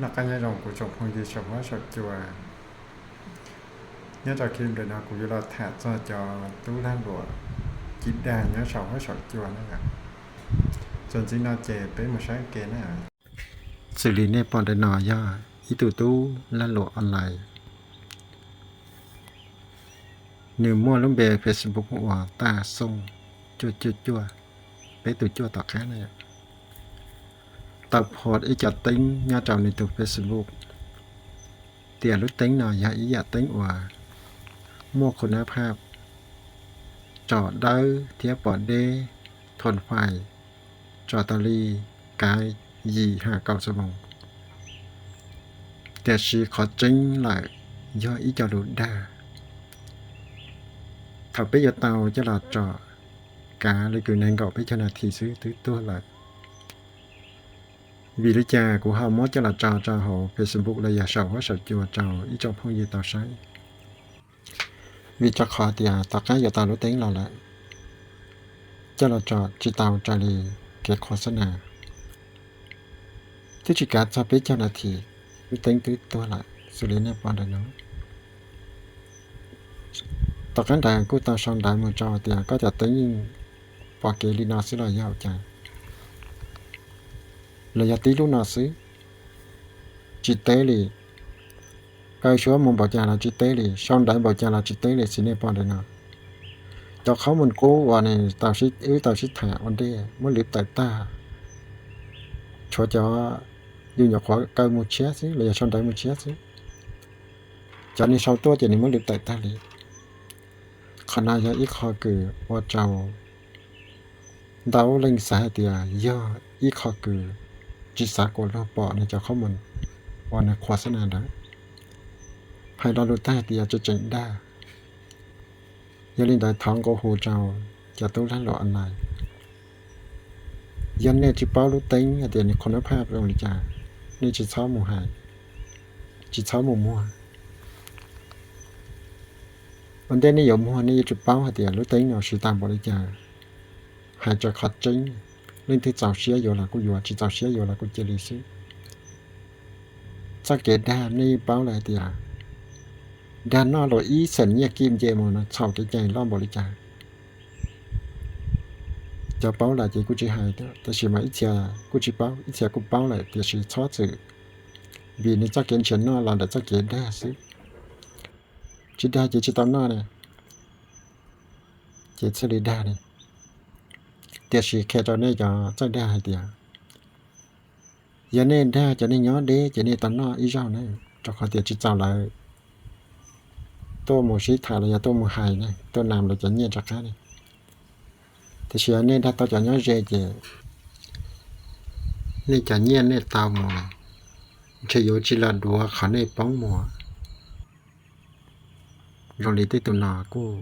Noj qab nyob zoo kuv tsoom phooj ywg saum huab saum cua. Nyob rau clip ntawm no kuv yuav los tham txog cov tub lag luam ci dag nyob saum huab saum cua na. Txuas ntxiv no ces peb mus saib ke na. Xws li nej pom ntawm no yog ib tug tub lag luam online. Nws muaj lub npe Facebook uas Taj Xooj cuaj cuaj cuaj, peb tus cuaj tom qab na. Tau post ib co teeb nyob rau nws tus Facebook tias lub teeb no yog ib yam teeb uas muaj khun nab phaj, tsom dawb thiab pom deb, thon fais, tsom tau li kav yim ha kaum xuab moos. Tiam sis qhov tseeb lawm yog ib co lus dag. Thaum peb yuav tau coj los tsom kav li kwv nees nkaum peb caug nas this xwb twb tuag lawm. Vim li cas kuv ho muab coj los tso rau hauv Facebook los yog saum huab saum cua rau ib tsoom phooj ywg tau saib? Vim rau qhov tias tom qab yuav tau lub teeb los lawm, coj los tso tsis tau raws li kev qhuas xab nas, twb tsis kav txog peb caug nas this, lub teeb twb tuag lawm xws li nej pom ntawm no. Tom qab ntawd kuj tau sau ntawv mus rau tias koj cov teeb yeej pom kev li no xwb los yog cas, los yog tib lub no xwb, tsis teb li. Kaw suab mus npaum cas los tsis teb li, sau ntawv npaum cas los tsis teb li xws nej pom ntawm no. Cov qhob mus qub uas nws tau, wb tau sib tham ua ntej muab lwv tawm tag, tshuav cov yus nyuam qhuav kaw mus tshiab xwb los yog sau ntawv mus tshiab xwb. Cov nws sau tuaj ces nws muab lwv tawm tag li. Qhov no yog ib qho kws ua rau ntau leej xav hais tias yog ib qho kws tsis xav kom luag pom nws cov qhob mus uas nws qhuas xab nas ntawd. Hais lo lus tag hais tias tseem tseem dag. Yog li ntawd thov nqua hu rau cov tub lag luam online, yog nej tsis paub lub teeb hais tias nws khun nab phaj zoo li cas, nej tsis txhob mus hais, tsis txhob mus muag. Ua ntej nej yuav muag nej yuav tsum paub hais tias lub teeb no siv tau npaum li cas. Hais txog qhov tseeb, leej twg txaus siab yuav los kuj yuav, tsis txaus siab yuav los kuj cia li xwb. Txoj kev dag nej yeej paub lawm hais tias dag noj luag ib xees nyiaj kim nce mus no txhaum kev cai loj npaum li cas. Cov paub lawm ces kuj tsis hais, tab sis mas ib txhia kuj tsis paub, ib txhia kuj paub lawm tiam sis txhob txwm, vim nws txoj kev nrhiav noj los ntawm txoj kev dag xwb. Tsis dag ces tsis tau noj ne, ces thiaj li dag ne. Tiam sis qhia rau nej cov txawj dag hais tias yog nej dag cov neeg nyob deb ces nej tau noj ib zaug ne, rau qhov tias tsis txaus lawv tuaj mus sib tham los yog tuaj mus hais ne, tuaj nam lawv cov nyiaj rov qab ne. Tiam sis yog nej dag tau cov nyob ze ces nej cov nyiaj nej tau mus ntshe yuav tsis los duav qhov nej poob mus. Zoo li tej tus no kuj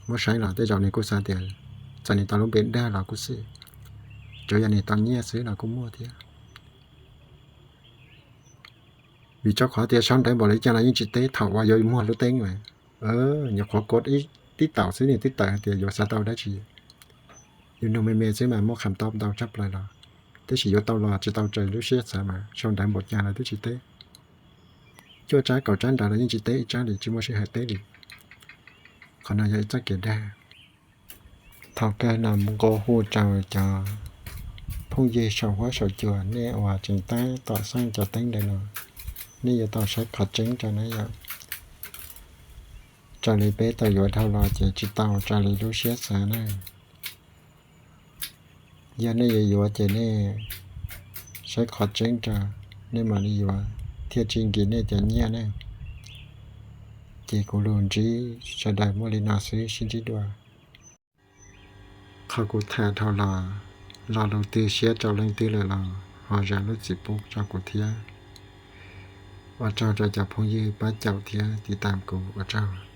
muab saib los tej zaum nws kuj xav tias txawm nws tau lub npe dag los kuj xij, tsuav yog nws tau nyiaj xwb los kuj muaj thiab. Vim rau qhov tias sau ntawv npaum li cas los yeej tsis teb thaum uas yuav muag lub teeb lawm. Nyuam qhuav kov ib tib taum xwb nws twb tawm hais tias yuav xav tau dab tsi. Yus nug me me xwb mas muaj kham tau ntau tshaj plaws los, tab sis yuav tau los tsis tau raws lub siab xav mas sau ntawv npaum cas los twb tsis teb. Cuaj tsab kaum tsab nrad los yeej tsis teb ib tsab li, tsis muaj sij hawm teb li. Qhov no yog ib txoj kev dag. Thaum kawg no nqua hu rau cov phooj ywg saum huab saum cua nej uas tseem tab tom xeej cov teeb ntawm no, nej yuav tau saib qhov tseeb rau na yom. Raws li peb tau yuav dhau los ces tsis tau raws li lub siab xav na. Yog nej yuav yuav ces nej saib qhov tseeb rau, nej mam li yuav thiaj tsis nkim nej cov nyiaj ne. Ces kuv lus ntsib sawv daws muaj li no xwb, sib ntsib dua. Qhov kuv tham dhau los, lo lus twg siab rau leej twg lawm los ho zam lub txim pub rau kuv thiab. Ua tsaug rau cov phooj ywg pab caum thiab tiv tam kuv, ua tsaug.